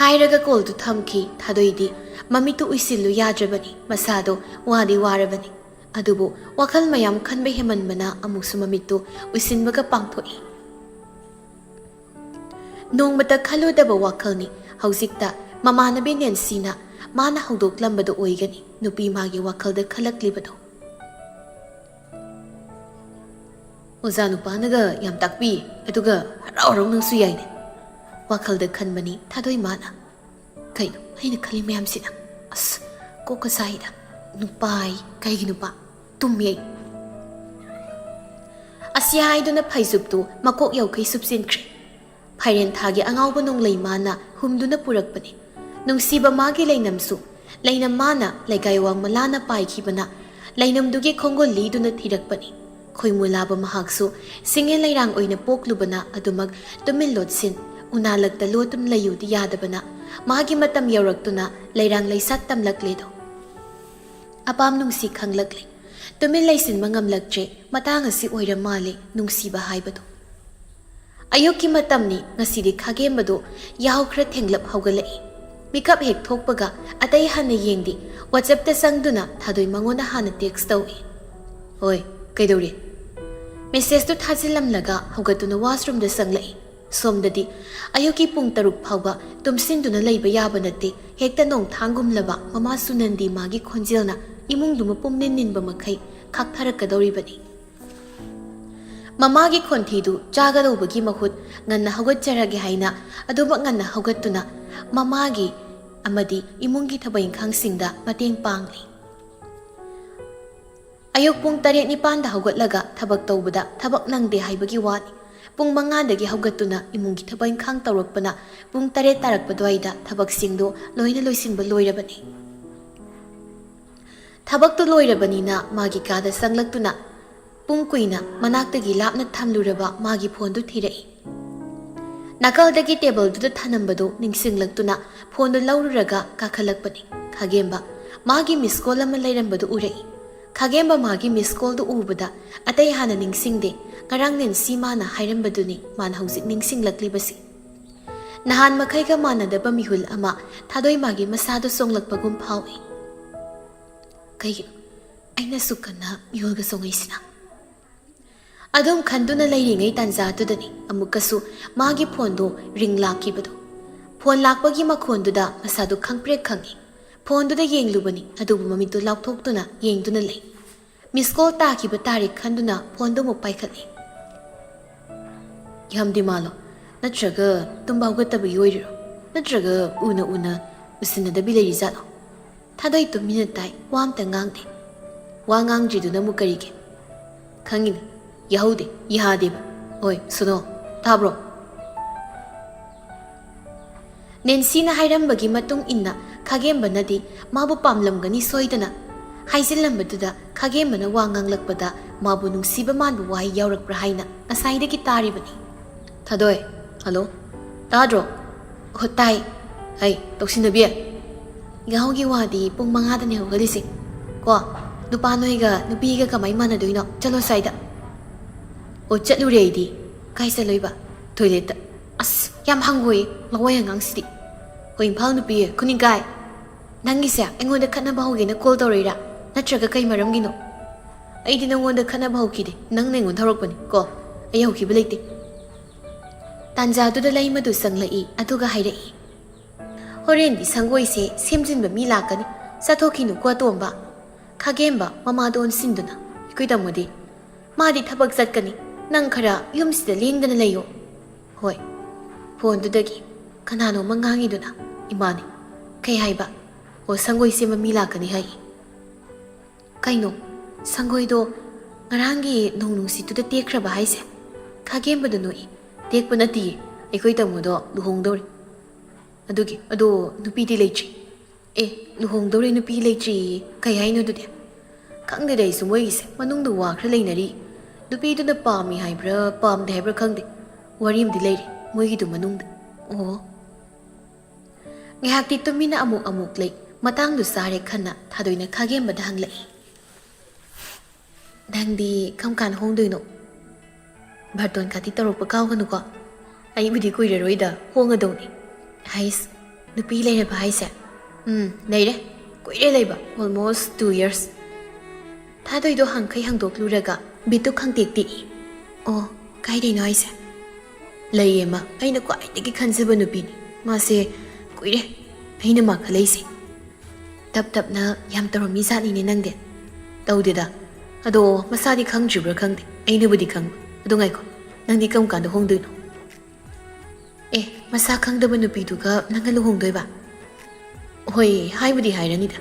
ꯍꯥꯏꯔꯒ ꯀꯣꯜꯗꯨ ꯊꯝꯈꯤ꯫ ꯊꯥꯗꯣꯏꯗꯤ ꯃꯃꯤꯠꯇꯨ ꯎꯏꯁꯤꯜꯂꯨ ꯌꯥꯗ꯭ꯔꯕꯅꯤ, ꯃꯁꯥꯗꯣ ꯋꯥꯗꯤ ꯋꯥꯔꯕꯅꯤ꯫ ꯑꯗꯨꯕꯨ ꯋꯥꯈꯜ ꯃꯌꯥꯝ ꯈꯟꯕ ꯍꯦꯟꯃꯟꯕꯅ ꯑꯃꯨꯛꯁꯨ ꯃꯃꯤꯠꯇꯨ ꯎꯏꯁꯤꯟꯕꯒ ꯄꯥꯡꯊꯣꯛꯏ꯫ ꯅꯣꯡꯃꯇ ꯈꯜꯂꯨꯗꯕ ꯋꯥꯈꯜꯅꯤ꯫ ꯍꯧꯖꯤꯛꯇ ꯃꯃꯥꯟꯅꯕꯤ ꯅꯦꯟꯁꯤꯅ ꯃꯥꯅ ꯍꯧꯗꯣꯛꯂꯝꯕꯗꯨ ꯑꯣꯏꯒꯅꯤ ꯅꯨꯄꯤ ꯃꯥꯒꯤ ꯋꯥꯈꯜꯗ ꯈꯜꯂꯛꯂꯤꯕꯗꯨ꯫ ꯑꯣꯖꯥ ꯅꯨꯄꯥꯅꯒ ꯌꯥꯝ ꯇꯥꯛꯄꯤ, ꯑꯗꯨꯒ ꯍꯔꯥꯎ ꯍꯔꯥꯎ ꯅꯪꯁꯨ ꯌꯥꯏꯅꯦ꯫ ꯋꯥꯈꯜꯗ ꯈꯟꯕꯅꯤ ꯊꯥꯗꯣꯏ ꯃꯥꯅ꯫ ꯀꯩꯅꯣ ꯑꯩꯅ ꯈꯜꯂꯤ ꯃꯌꯥꯝꯁꯤꯅ? ꯑꯁ, ꯀꯣꯛꯀ ꯁꯥꯏꯗ꯫ ꯅꯨꯄꯥ ꯑꯩ, ꯀꯩꯒꯤ ꯅꯨꯄꯥ? ꯇꯨꯝꯃꯤ ꯑꯩ꯫ ꯑꯁꯤ ꯍꯥꯏꯗꯨꯅ ꯐꯩꯖꯨꯞꯇꯨ ꯃꯀꯣꯛ ꯌꯧꯈꯩ ꯁꯨꯞꯆꯤꯟꯈ꯭ꯔꯦ꯫ ꯐꯥꯏꯔꯦꯟ ꯊꯥꯒꯤ ꯑꯉꯥꯎꯕ ꯅꯣꯡꯂꯩ ꯃꯥꯅ ꯍꯨꯝꯗꯨꯅ ꯄꯨꯔꯛꯄꯅꯤ꯫ ꯅꯨꯡꯁꯤꯕ ꯃꯥꯒꯤ ꯂꯩꯅꯝꯁꯨ, ꯂꯩꯅꯝ ꯃꯥꯅ ꯂꯩꯀꯥꯏ ꯋꯥꯡꯃ ꯂꯥꯟꯅ ꯄꯥꯏꯈꯤꯕꯅ ꯂꯩꯅꯝꯗꯨꯒꯤ ꯈꯣꯡꯒꯨꯜ ꯂꯤꯗꯨꯅ ꯊꯤꯔꯛꯄꯅꯤ꯫ ꯈꯣꯏꯃꯨ ꯂꯥꯕ ꯃꯍꯥꯛꯁꯨ ꯁꯤꯡꯉꯦ ꯂꯩꯔꯥꯡ ꯑꯣꯏꯅ ꯄꯣꯛꯂꯨꯕꯅ ꯑꯗꯨꯃꯛ ꯇꯨꯃꯤꯟ ꯂꯣꯠꯁꯤꯟ ꯎꯅꯥꯂꯛꯇ ꯂꯣꯠꯇꯨꯅ ꯂꯩꯌꯨꯗꯤ ꯌꯥꯗꯕꯅ, ꯃꯥꯒꯤ ꯃꯇꯝ ꯌꯧꯔꯛꯇꯨꯅ ꯂꯩꯔꯥꯡ ꯂꯩꯁꯥꯠ ꯇꯝꯂꯛꯂꯦꯗꯣ꯫ ꯑꯄꯥꯝ ꯅꯨꯡꯁꯤ ꯈꯪꯂꯛꯂꯦ꯫ ꯇꯨꯃꯤꯟ ꯂꯩꯁꯤꯟꯕ ꯉꯝꯂꯛꯇ꯭ꯔꯦ꯫ ꯃꯇꯥꯡ ꯑꯁꯤ ꯑꯣꯏꯔ ꯃꯥꯜꯂꯦ ꯅꯨꯡꯁꯤꯕ ꯍꯥꯏꯕꯗꯣ꯫ ꯑꯌꯨꯛꯀꯤ ꯃꯇꯝꯅꯤ꯫ ꯉꯁꯤꯗꯤ ꯈꯥꯒꯦꯝꯕꯗꯣ ꯌꯥꯍꯧ ꯈꯔ ꯊꯦꯡꯂꯞ ꯍꯧꯒꯠꯂꯛꯏ꯫ ꯃꯤꯀꯞ ꯍꯦꯛ ꯊꯣꯛꯄꯒ ꯑꯇꯩ ꯍꯥꯟꯅ ꯌꯦꯡꯗꯦ꯫ WhatsAppꯇ ꯆꯪꯗꯨꯅ ꯊꯥꯗꯣꯏ ꯃꯉꯣꯟꯗ ꯍꯥꯟꯅ text ꯇꯧꯏ꯫ "ꯍꯣꯏ, ꯀꯩꯗꯧꯔꯤ?" Messageꯇꯨ ꯊꯥꯖꯤꯜꯂꯝꯂꯒ ꯍꯧꯒꯠꯇꯨꯅ washroomꯗ ꯆꯪꯂꯛꯏ꯫ ꯁꯣꯝꯗꯗꯤ ꯑꯌꯨꯛꯀꯤ ꯄꯨꯡ ꯇꯔꯨꯛ ꯐꯥꯎꯕ ꯇꯨꯝꯁꯤꯟꯗꯨꯅ ꯂꯩꯕ ꯌꯥꯕ ꯅꯠꯇꯦ꯫ ꯍꯦꯛꯇ ꯅꯣꯡꯊꯥꯡꯒꯨꯝꯂꯕ ꯃꯃꯥ ꯁꯨꯅꯟꯗꯤ ꯃꯥꯒꯤ ꯈꯣꯟꯖꯦꯜꯅ ꯏꯃꯨꯡꯗꯨ ꯃꯄꯨꯝ ꯅꯤꯟ ꯅꯤꯟꯕ ꯃꯈꯩ ꯈꯥꯛꯊꯔꯛꯀꯗꯧꯔꯤꯕꯅꯤ꯫ ꯃꯃꯥꯒꯤ ꯈꯣꯟꯊꯤꯗꯨ ꯆꯥꯒꯗꯧꯕꯒꯤ ꯃꯍꯨꯠ, ꯉꯟꯅ ꯍꯧꯒꯠꯆꯔꯒꯦ ꯍꯥꯏꯅ ꯑꯗꯨꯃꯛ ꯉꯟꯅ ꯍꯧꯒꯠꯇꯨꯅ ꯃꯃꯥꯒꯤ ꯑꯃꯗꯤ ꯏꯃꯨꯡꯒꯤ ꯊꯕꯛ ꯏꯪꯈꯥꯡꯁꯤꯡꯗ ꯃꯇꯦꯡ ꯄꯥꯡꯂꯤ꯫ ꯑꯌꯨꯛ ꯄꯨꯡ ꯇꯔꯦꯠ ꯅꯤꯄꯥꯟꯗ ꯍꯧꯒꯠꯂꯒ ꯊꯕꯛ ꯇꯧꯕꯗ ꯊꯕꯛ ꯅꯪꯗꯦ ꯍꯥꯏꯕꯒꯤ ꯋꯥꯅꯤ꯫ ꯄꯨꯡ ꯃꯉꯥꯗꯒꯤ ꯍꯧꯒꯠꯇꯨꯅ ꯏꯃꯨꯡꯒꯤ ꯊꯕꯛ ꯏꯪꯈꯥꯡ ꯇꯧꯔꯛꯄꯅ ꯄꯨꯡ ꯇꯔꯦꯠ ꯇꯥꯔꯛꯄ ꯑꯗꯨꯋꯥꯏꯗ ꯊꯕꯛꯁꯤꯡꯗꯨ ꯂꯣꯏꯅ ꯂꯣꯏꯁꯤꯟꯕ ꯂꯣꯏꯔꯕꯅꯤ꯫ ꯊꯕꯛꯇꯨ ꯂꯣꯏꯔꯕꯅꯤꯅ ꯃꯥꯒꯤ ꯀꯥꯗ ꯆꯪꯂꯛꯇꯨꯅ ꯄꯨꯡ ꯀꯨꯏꯅ ꯃꯅꯥꯛꯇꯒꯤ ꯂꯥꯞꯅ ꯊꯝꯂꯨꯔꯕ ꯃꯥꯒꯤ phoneꯗꯨ ꯊꯤꯔꯛꯏ꯫ ꯅꯥꯀꯜꯗꯒꯤ tableꯗꯨꯗ ꯊꯅꯝꯕꯗꯨ ꯅꯤꯡꯁꯤꯡꯂꯛꯇꯨꯅ phoneꯗꯨ ꯂꯧꯔꯨꯔꯒ ꯀꯥꯈꯠꯂꯛꯄꯅꯤ꯫ ꯈꯥꯒꯦꯝꯕ ꯃꯥꯒꯤ miss call ꯑꯃ ꯂꯩꯔꯝꯕꯗꯨ ꯎꯔꯛꯏ꯫ ꯈꯥꯒꯦꯝꯕ ꯃꯥꯒꯤ miss callꯗꯨ ꯎꯕꯗ ꯑꯇꯩ ꯍꯥꯟꯅ ꯅꯤꯡꯁꯤꯡꯗꯦ꯫ ꯉꯔꯥꯡ ꯅꯦꯟꯁꯤ ꯃꯥꯅ ꯍꯥꯏꯔꯝꯕꯗꯨꯅꯤ ꯃꯥꯅ ꯍꯧꯖꯤꯛ ꯅꯤꯡꯁꯤꯡꯂꯛꯂꯤꯕꯁꯤ꯫ ꯅꯍꯥꯟ ꯃꯈꯩꯒ ꯃꯥꯟꯅꯗꯕ ꯃꯤꯍꯨꯜ ꯑꯃ ꯊꯥꯗꯣꯏ ꯃꯥꯒꯤ ꯃꯁꯥꯗ ꯆꯣꯡꯂꯛꯄꯒꯨꯝ ꯐꯥꯎꯏ꯫ ꯀꯩꯒꯤꯅꯣ ꯑꯩꯅ ꯁꯨꯛ ꯀꯟꯅ ꯃꯤꯍꯨꯜꯒ ꯆꯣꯡꯉꯛꯏꯁꯤꯅ? ꯑꯗꯨꯝ ꯈꯟꯗꯨꯅ ꯂꯩꯔꯤꯉꯩ ꯇꯥꯟꯖꯥꯗꯨꯗꯅꯤ ꯑꯃꯨꯛꯀꯁꯨ ꯃꯥꯒꯤ phoneꯗꯨ ring ꯂꯥꯛꯈꯤꯕꯗꯨ꯫ Phone ꯂꯥꯛꯄꯒꯤ ꯃꯈꯣꯟꯗꯨꯗ ꯃꯁꯥꯗꯨ ꯈꯪꯄ꯭ꯔꯦꯛ ꯈꯪꯏ꯫ Phoneꯗꯨꯗ ꯌꯦꯡꯂꯨꯕꯅꯤ, ꯑꯗꯨꯕꯨ ꯃꯃꯤꯠꯇꯨ ꯂꯥꯎꯊꯣꯛꯇꯨꯅ ꯌꯦꯡꯗꯨꯅ ꯂꯩ꯫ Miss call ꯇꯥꯈꯤꯕ ꯇꯥꯔꯦ ꯈꯟꯗꯨꯅ phoneꯗꯨ ꯑꯃꯨꯛ ꯄꯥꯏꯈꯠꯂꯤ꯫ ꯌꯥꯝꯗꯤ ꯃꯥꯜꯂꯣ, ꯅꯠꯇ꯭ꯔꯒ ꯇꯨꯝꯕ ꯍꯧꯒꯠꯇꯕꯒꯤ ꯑꯣꯏꯔꯤꯔꯣ? ꯅꯠꯇ꯭ꯔꯒ ꯎꯅ ꯎꯅ ꯎꯁꯤꯟꯅꯗꯕꯤ ꯂꯩꯔꯤꯖꯥꯠꯂꯣ? ꯊꯥꯗꯣꯏ ꯇꯨꯃꯤꯟꯅ ꯇꯥꯏ, ꯋꯥ ꯑꯝꯇ ꯉꯥꯡꯗꯦ꯫ ꯋꯥ ꯉꯥꯡꯗ꯭ꯔꯤꯗꯨꯅ ꯑꯃꯨꯛ ꯀꯔꯤꯒꯤ? ꯈꯪꯉꯤꯅꯤ, ꯌꯥꯍꯧꯗꯦ, ꯌꯥꯗꯦꯕ꯫ ꯍꯣꯏ, ꯁꯨꯅꯣ, ꯇꯥꯕ꯭ꯔꯣ? ꯅꯦꯟꯁꯤꯅ ꯍꯥꯏꯔꯝꯕꯒꯤ ꯃꯇꯨꯡ ꯏꯟꯅ ꯈꯥꯒꯦꯝꯕꯅꯗꯤ ꯃꯥꯕꯨ ꯄꯥꯝꯂꯝꯒꯅꯤ ꯁꯣꯏꯗꯅ꯫ ꯍꯥꯏꯖꯤꯜꯂꯝꯕꯗꯨꯗ ꯈꯥꯒꯦꯝꯕꯅ ꯋꯥ ꯉꯥꯡꯂꯛꯄꯗ ꯃꯥꯕꯨ ꯅꯨꯡꯁꯤꯕ ꯃꯥꯟꯕ ꯋꯥꯍꯩ ꯌꯥꯎꯔꯛꯄ꯭ꯔꯥ ꯍꯥꯏꯅ ꯉꯁꯥꯏꯗꯒꯤ ꯇꯥꯔꯤꯕꯅꯤ꯫ ꯊꯥꯗꯣꯏ, hello꯫ ꯇꯥꯗ꯭ꯔꯣ? ꯑꯣ, ꯇꯥꯏ꯫ ꯍꯩ, ꯇꯧꯁꯤꯟꯅꯕꯤ꯫ ꯌꯥꯍꯧꯒꯤ ꯋꯥꯗꯤ ꯄꯨꯡ ꯃꯉꯥꯗꯅꯦ ꯍꯧꯒꯠꯂꯤꯁꯦ꯫ ꯀꯣ, ꯅꯨꯄꯥ ꯅꯣꯏꯒ ꯅꯨꯄꯤꯒ ꯀꯃꯥꯏ ꯃꯥꯟꯅꯗꯣꯏꯅꯣ? ꯆꯠꯂꯣ ꯁ꯭ꯋꯥꯏꯗ꯫ ꯑꯣ, ꯆꯠꯂꯨꯔꯦ ꯑꯩꯗꯤ꯫ ꯀꯥꯏ ꯆꯠꯂꯣꯏꯕ? ꯇꯣꯏꯂꯦꯠꯇ꯫ ꯑꯁ, ꯌꯥꯝ ꯍꯪꯒꯣꯏꯌꯦ, ꯂꯋꯥꯏ ꯑꯉꯥꯡꯁꯤꯗꯤ꯫ ꯍꯣꯏ, ꯏꯝꯐꯥꯜ ꯅꯨꯄꯤ, ꯈꯨꯅꯤꯡꯀꯥꯏ꯫ ꯅꯪꯒꯤꯁꯦ ꯑꯩꯉꯣꯟꯗ ꯈꯠꯅꯕ ꯍꯧꯒꯦꯅ ꯀꯣꯜ ꯇꯧꯔꯛꯏꯔꯥ? ꯅꯠꯇ꯭ꯔꯒ ꯀꯩ ꯃꯔꯝꯒꯤꯅꯣ? ꯑꯩꯗꯤ ꯅꯪꯉꯣꯟꯗ ꯈꯠꯅꯕ ꯍꯧꯈꯤꯗꯦ, ꯅꯪꯅ ꯑꯩꯉꯣꯟꯗ ꯍꯧꯔꯛꯄꯅꯤ ꯀꯣ꯫ ꯑꯩ ꯍꯧꯈꯤꯕ ꯂꯩꯇꯦ꯫ ꯇꯥꯟꯖꯥꯗꯨꯗ ꯂꯩꯃꯗꯨ ꯆꯪꯂꯛꯏ, ꯑꯗꯨꯒ ꯍꯥꯏꯔꯛꯏ, "ꯍꯣꯔꯦꯟꯗꯤ ꯁꯪꯒꯣꯏꯁꯦ ꯁꯦꯝꯖꯤꯟꯕ ꯃꯤ ꯂꯥꯛꯀꯅꯤ, ꯆꯠꯊꯣꯛꯈꯤꯅꯨꯀꯣ ꯑꯇꯣꯝꯕ꯫" ꯈꯥꯒꯦꯝꯕ ꯃꯃꯥꯗ ꯑꯣꯟꯁꯤꯟꯗꯨꯅ, "ꯑꯩꯈꯣꯏ ꯇꯥꯃꯣꯗꯤ?" "ꯃꯥꯗꯤ ꯊꯕꯛ ꯆꯠꯀꯅꯤ, ꯅꯪ ꯈꯔ ꯌꯨꯝꯁꯤꯗ ꯂꯦꯡꯗꯅ ꯂꯩꯌꯣ꯫" "ꯍꯣꯏ꯫" ꯐꯣꯟꯗꯨꯗꯒꯤ ꯀꯅꯥꯅꯣꯝꯃ ꯉꯥꯡꯉꯤꯗꯨꯅ, "ꯏꯃꯥꯅꯤ꯫" "ꯀꯩ ꯍꯥꯏꯕ?" "ꯑꯣ, ꯁꯪꯒꯣꯏ ꯁꯦꯝꯕ ꯃꯤ ꯂꯥꯛꯀꯅꯤ ꯍꯥꯏ꯫" "ꯀꯩꯅꯣ, ꯁꯪꯒꯣꯏꯗꯣ ꯉꯔꯥꯡꯒꯤ ꯅꯣꯡ ꯅꯨꯡꯁꯤꯠꯇꯨꯗ ꯇꯦꯛꯈ꯭ꯔꯕ ꯍꯥꯏꯁꯦ?" ꯈꯥꯒꯦꯝꯕꯗ ꯅꯣꯛꯏ꯫ "ꯇꯦꯛꯄ ꯅꯠꯇꯤꯌꯦ, ꯑꯩꯈꯣꯏ ꯇꯥꯃꯣꯗꯣ ꯂꯨꯍꯣꯡꯗꯧꯔꯦ꯫ ꯑꯗꯨꯒꯤ, ꯑꯗꯣ ꯅꯨꯄꯤꯗꯤ ꯂꯩꯇ꯭ꯔꯤ꯫" "ꯑꯦ, ꯂꯨꯍꯣꯡꯗꯧꯔꯦ ꯅꯨꯄꯤ ꯂꯩꯇ꯭ꯔꯤꯌꯦ, ꯀꯩ ꯍꯥꯏꯅꯣ ꯑꯗꯨꯗꯤ?" "ꯈꯪꯗꯦꯗ ꯑꯩꯁꯨ, ꯃꯣꯏꯒꯤꯁꯦ ꯃꯅꯨꯡꯗ ꯋꯥ ꯈꯔ ꯂꯩꯅꯔꯤ꯫ ꯅꯨꯄꯤꯗꯨꯅ ꯄꯥꯝꯃꯤ ꯍꯥꯏꯕ꯭ꯔꯥ ꯄꯥꯝꯗꯦ ꯍꯥꯏꯕ꯭ꯔꯥ ꯈꯪꯗꯦ, ꯋꯥꯔꯤ ꯑꯃꯗꯤ ꯂꯩꯔꯤ ꯃꯣꯏꯒꯤꯗꯨ ꯃꯅꯨꯡꯗ꯫" ꯑꯣ꯫ ꯉꯥꯏꯍꯥꯛꯇꯤ ꯇꯨꯃꯤꯟꯅ ꯑꯃꯨꯛ ꯑꯃꯨꯛ ꯂꯩ꯫ ꯃꯇꯥꯡꯗꯨ ꯆꯥꯔꯦ ꯈꯟꯅ ꯊꯥꯗꯣꯏꯅ ꯈꯥꯒꯦꯝꯕꯗ ꯍꯪꯂꯛꯏ, "ꯅꯪꯗꯤ ꯀꯔꯝ ꯀꯥꯟꯗ ꯍꯣꯡꯗꯣꯏꯅꯣ? ꯕꯥꯔꯇꯣꯟ ꯈꯥꯇꯤ ꯇꯧꯔꯛꯄ ꯀꯥꯎꯒꯅꯨꯀꯣ꯫" "ꯑꯩꯕꯨꯗꯤ ꯀꯨꯏꯔꯔꯣꯏꯗ, ꯍꯣꯡꯉꯗꯧꯅꯤ꯫" "ꯍꯩꯁ, ꯅꯨꯄꯤ ꯂꯩꯔꯕ ꯍꯥꯏꯁꯦ?" "ꯎꯝ, ꯂꯩꯔꯦ꯫ ꯀꯨꯏꯔꯦ ꯂꯩꯕ, almost two years꯫" ꯊꯥꯗꯣꯏꯗꯣ ꯍꯪꯈꯩ ꯍꯪꯗꯣꯛꯂꯨꯔꯒ ꯕꯤꯠꯇꯨ ꯈꯪꯇꯦꯛ ꯇꯦꯛꯏ꯫ "ꯑꯣ, ꯀꯥꯏꯗꯩꯅꯣ ꯍꯥꯏꯁꯦ?" "ꯂꯩꯌꯦ ꯃꯥ, ꯑꯩꯅ ꯈ꯭ꯋꯥꯏꯗꯒꯤ ꯈꯟꯖꯕ ꯅꯨꯄꯤꯅꯤ꯫ ꯃꯥꯁꯦ ꯀꯨꯏꯔꯦ ꯑꯩꯅ ꯃꯥ ꯈꯜꯂꯛꯏꯁꯦ꯫" "ꯇꯞ ꯇꯞꯅ ꯌꯥꯝ ꯇꯧꯔꯝꯃꯤ ꯖꯥꯠꯅꯤꯅꯦ ꯅꯪꯗꯤ꯫" "ꯇꯧꯗꯦꯗ꯫ ꯑꯗꯣ ꯃꯁꯥꯗꯤ ꯈꯪꯗ꯭ꯔꯤꯕ꯭ꯔꯥ ꯈꯪꯗꯦ, ꯑꯩꯅꯕꯨꯗꯤ ꯈꯪꯕ꯫ ꯑꯗꯣ ꯉꯥꯏꯈꯣ, ꯅꯪꯗꯤ ꯀꯔꯝ ꯀꯥꯟꯗ ꯍꯣꯡꯗꯣꯏꯅꯣ?" "ꯑꯦ, ꯃꯁꯥ ꯈꯪꯗꯕ ꯅꯨꯄꯤꯗꯨꯒ ꯅꯪꯒ ꯂꯨꯍꯣꯡꯗꯣꯏꯕ?" "ꯍꯣꯏ, ꯍꯥꯏꯕꯨꯗꯤ ꯍꯥꯏꯔꯅꯤꯗ,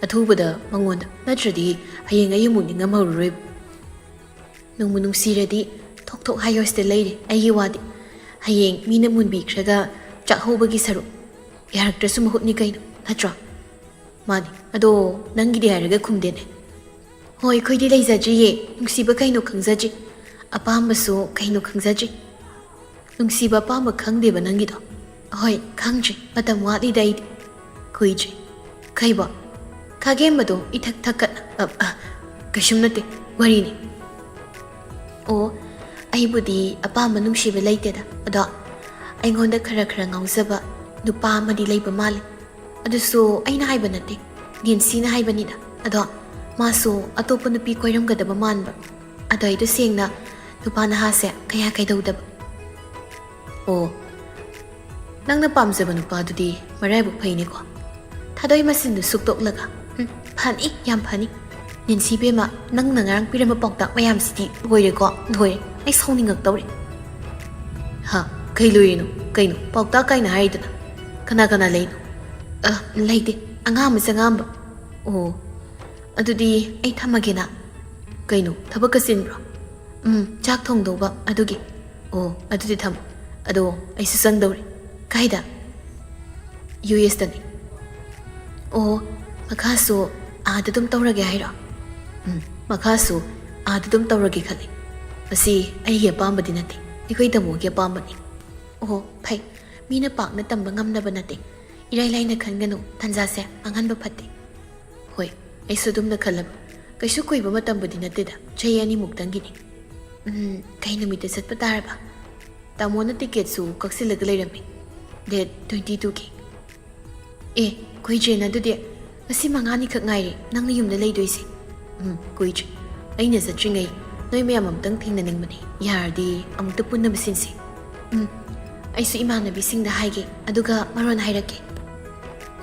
ꯑꯊꯨꯕꯗ ꯃꯉꯣꯟꯗ, ꯅꯠꯇ꯭ꯔꯗꯤ ꯍꯌꯦꯡ ꯑꯩ ꯑꯃꯨꯛ ꯅꯤꯡꯉꯝꯍꯧꯔꯔꯣꯏꯕ꯫" "ꯅꯨꯡꯕꯨ ꯅꯨꯡꯁꯤꯔꯗꯤ ꯊꯣꯛ ꯊꯣꯛ ꯍꯥꯏꯌꯣ, ꯁꯤꯗ ꯂꯩꯔꯦ ꯑꯩꯒꯤ ꯋꯥꯗꯤ꯫ ꯍꯌꯦꯡ ꯃꯤꯅ ꯃꯨꯟꯕꯤꯈ꯭ꯔꯒ ꯆꯥꯛꯍꯧꯕꯒꯤ ꯁꯔꯨꯛ, ꯌꯥꯔꯛꯇ꯭ꯔꯁꯨ ꯃꯍꯨꯠꯅꯤ ꯀꯩꯅꯣ, ꯅꯠꯇ꯭ꯔꯣ?" "ꯃꯥꯅꯤ꯫ ꯑꯗꯣ ꯅꯪꯒꯤꯗꯤ ꯍꯥꯏꯔꯒ ꯈꯨꯝꯗꯦꯅꯦ?" "ꯍꯣꯏ, ꯑꯩꯈꯣꯏꯗꯤ ꯂꯩꯖꯗ꯭ꯔꯤꯌꯦ꯫ ꯅꯨꯡꯁꯤꯕ ꯀꯩꯅꯣ ꯈꯪꯖꯗ꯭ꯔꯤ꯫ ꯑꯄꯥꯝꯕꯁꯨ ꯀꯩꯅꯣ ꯈꯪꯖꯗ꯭ꯔꯤ꯫" ꯅꯨꯡꯁꯤꯕ ꯑꯄꯥꯝꯕ ꯈꯪꯗꯦꯕ ꯅꯪꯒꯤꯗꯣ꯫ ꯍꯣꯏ, ꯈꯪꯗ꯭ꯔꯤ꯫ ꯃꯇꯝ ꯋꯥꯠꯂꯤꯗ ꯑꯩꯗꯤ꯫ ꯀꯨꯏꯗ꯭ꯔꯤ꯫ ꯀꯩꯕꯣ? ꯈꯥꯒꯦꯝꯕꯗꯣ ꯏꯊꯛ ꯊꯛꯀꯠ-, ꯑ, ꯑ, ꯀꯩꯁꯨꯝ ꯅꯠꯇꯦ꯫ ꯋꯥꯔꯤꯅꯤ꯫ ꯑꯣ, ꯑꯩꯕꯨꯗꯤ ꯑꯄꯥꯝꯕ ꯅꯨꯡꯁꯤꯕ ꯂꯩꯇꯦꯗ꯫ ꯑꯗꯣ ꯑꯩꯉꯣꯟꯗ ꯈꯔ ꯈꯔ ꯉꯥꯎꯖꯕ ꯅꯨꯄꯥ ꯑꯃꯗꯤ ꯂꯩꯕ ꯃꯥꯜꯂꯤ꯫ ꯑꯗꯨꯁꯨ ꯑꯩꯅ ꯍꯥꯏꯕ ꯅꯠꯇꯦ, ꯅꯦꯟꯁꯤꯅ ꯍꯥꯏꯕꯅꯤꯗ꯫ ꯑꯗꯣ ꯃꯥꯁꯨ ꯑꯇꯣꯞꯄ ꯅꯨꯄꯤ ꯀꯣꯏꯔꯝꯒꯗꯕ ꯃꯥꯟꯕ꯫ ꯑꯗꯣ ꯑꯩꯗꯣ ꯁꯦꯡꯅ ꯅꯨꯄꯥ ꯅꯍꯥꯁꯦ ꯀꯌꯥ ꯀꯩꯗꯧꯗꯕ꯫ ꯑꯣ, ꯅꯪꯅ ꯄꯥꯝꯖꯕ ꯅꯨꯄꯥꯗꯨꯗꯤ ꯃꯔꯥꯏꯕꯛ ꯐꯩꯅꯦꯀꯣ꯫ ꯊꯥꯗꯣꯏ ꯃꯆꯤꯟꯗꯨ ꯁꯨꯛꯇꯣꯛꯂꯒ, "ꯎꯝ, ꯐꯅꯤ, ꯌꯥꯝ ꯐꯅꯤ꯫ ꯅꯦꯟꯁꯤ ꯕꯦꯝꯃ, ꯅꯪꯅ ꯉꯔꯥꯡ ꯄꯤꯔꯝꯕ ꯄꯥꯎꯇꯥꯛ ꯃꯌꯥꯝꯁꯤꯗꯤ ꯂꯣꯏꯔꯦꯀꯣ, ꯂꯣꯏꯔꯦ꯫ ꯑꯩ ꯁꯥꯎꯅꯤꯡꯉꯛꯇꯧꯔꯦ꯫" "ꯍꯥ? ꯀꯩ ꯂꯣꯏꯔꯤꯅꯣ? ꯀꯩꯅꯣ? ꯄꯥꯎꯇꯥꯛ ꯀꯥꯏꯅ ꯍꯥꯏꯔꯤꯗꯨꯅ? ꯀꯅꯥ ꯀꯅꯥ ꯂꯩꯅꯣ?" "ꯑ, ꯂꯩꯇꯦ꯫ ꯑꯉꯥꯡ ꯑꯃ ꯆꯉꯥꯡꯕ꯫" "ꯑꯣ, ꯑꯗꯨꯗꯤ ꯑꯩ ꯊꯝꯃꯒꯦꯅ꯫" "ꯀꯩꯅꯣ? ꯊꯕꯛꯀ ꯆꯤꯟꯕ꯭ꯔꯣ?" "ꯎꯝ, ꯆꯥꯛ ꯊꯣꯡꯗꯧꯕ ꯑꯗꯨꯒꯤ꯫" "ꯑꯣ, ꯑꯗꯨꯗꯤ ꯊꯝꯃꯣ꯫ ꯑꯗꯣ ꯑꯩꯁꯨ ꯆꯪꯗꯧꯔꯦ꯫" "ꯀꯥꯏꯗ?" "ꯌꯨ ꯑꯦꯁꯇꯅꯤ꯫" "ꯑꯣ, ꯃꯈꯥꯁꯨ ꯑꯥꯗ ꯑꯗꯨꯝ ꯇꯧꯔꯒꯦ ꯍꯥꯏꯔꯣ?" "ꯎꯝ, ꯃꯈꯥꯁꯨ ꯑꯥꯗ ꯑꯗꯨꯝ ꯇꯧꯔꯒꯦ ꯈꯜꯂꯤ꯫ ꯃꯁꯤ ꯑꯩꯒꯤ ꯑꯄꯥꯝꯕꯗꯤ ꯅꯠꯇꯦ, ꯑꯩꯈꯣꯏ ꯇꯥꯃꯣꯒꯤ ꯑꯄꯥꯝꯕꯅꯤ꯫" "ꯑꯣ, ꯐꯩ꯫ ꯃꯤꯅ ꯄꯥꯛꯅ ꯇꯝꯕ ꯉꯝꯅꯕ ꯅꯠꯇꯦ꯫ ꯏꯔꯥꯏ ꯂꯥꯏꯅ ꯈꯟꯒꯅꯨ, ꯇꯥꯟꯖꯥꯁꯦ ꯃꯥꯡꯍꯟꯕ ꯐꯠꯇꯦ꯫" "ꯍꯣꯏ, ꯑꯩꯁꯨ ꯑꯗꯨꯝꯅ ꯈꯜꯂꯕ꯫ ꯀꯩꯁꯨ ꯀꯨꯏꯕ ꯃꯇꯝꯕꯨꯗꯤ ꯅꯠꯇꯦꯗ, ꯆꯍꯤ ꯑꯅꯤꯃꯨꯛꯇꯪꯒꯤꯅꯤ꯫" "ꯎꯝ, ꯀꯩ ꯅꯨꯃꯤꯠꯇ ꯆꯠꯄ ꯇꯥꯔꯕ?" "ꯇꯥꯃꯣꯅ ꯇꯤꯀꯦꯠꯁꯨ ꯀꯛꯁꯤꯜꯂꯒ ꯂꯩꯔꯝꯃꯤ, ꯗꯦꯠ ꯇ꯭ꯋꯦꯟꯇꯤ ꯇꯨꯒꯤ꯫" "ꯑꯦ, ꯀꯨꯏꯗ꯭ꯔꯦꯅ ꯑꯗꯨꯗꯤ꯫ ꯉꯁꯤ ꯃꯉꯥꯅꯤꯈꯛ ꯉꯥꯏꯔꯦ ꯅꯪꯅ ꯌꯨꯝꯗ ꯂꯩꯗꯣꯏꯁꯦ꯫" "ꯎꯝ, ꯀꯨꯏꯗ꯭ꯔꯦ꯫ ꯑꯩꯅ ꯆꯠꯇ꯭ꯔꯤꯉꯩ ꯅꯣꯏ ꯃꯌꯥꯝ ꯑꯃꯨꯛꯇꯪ ꯊꯦꯡꯅꯅꯤꯡꯕꯅꯦ꯫ ꯌꯥꯔꯗꯤ ꯑꯃꯨꯛꯇ ꯄꯨꯟꯅꯕ ꯁꯤꯟꯁꯦ꯫" "ꯎꯝ, ꯑꯩꯁꯨ ꯏꯃꯥꯟꯅꯕꯤꯁꯤꯡꯗ ꯍꯥꯏꯒꯦ, ꯑꯗꯨꯒ ꯃꯔꯣꯟ ꯍꯥꯏꯔꯛꯀꯦ꯫"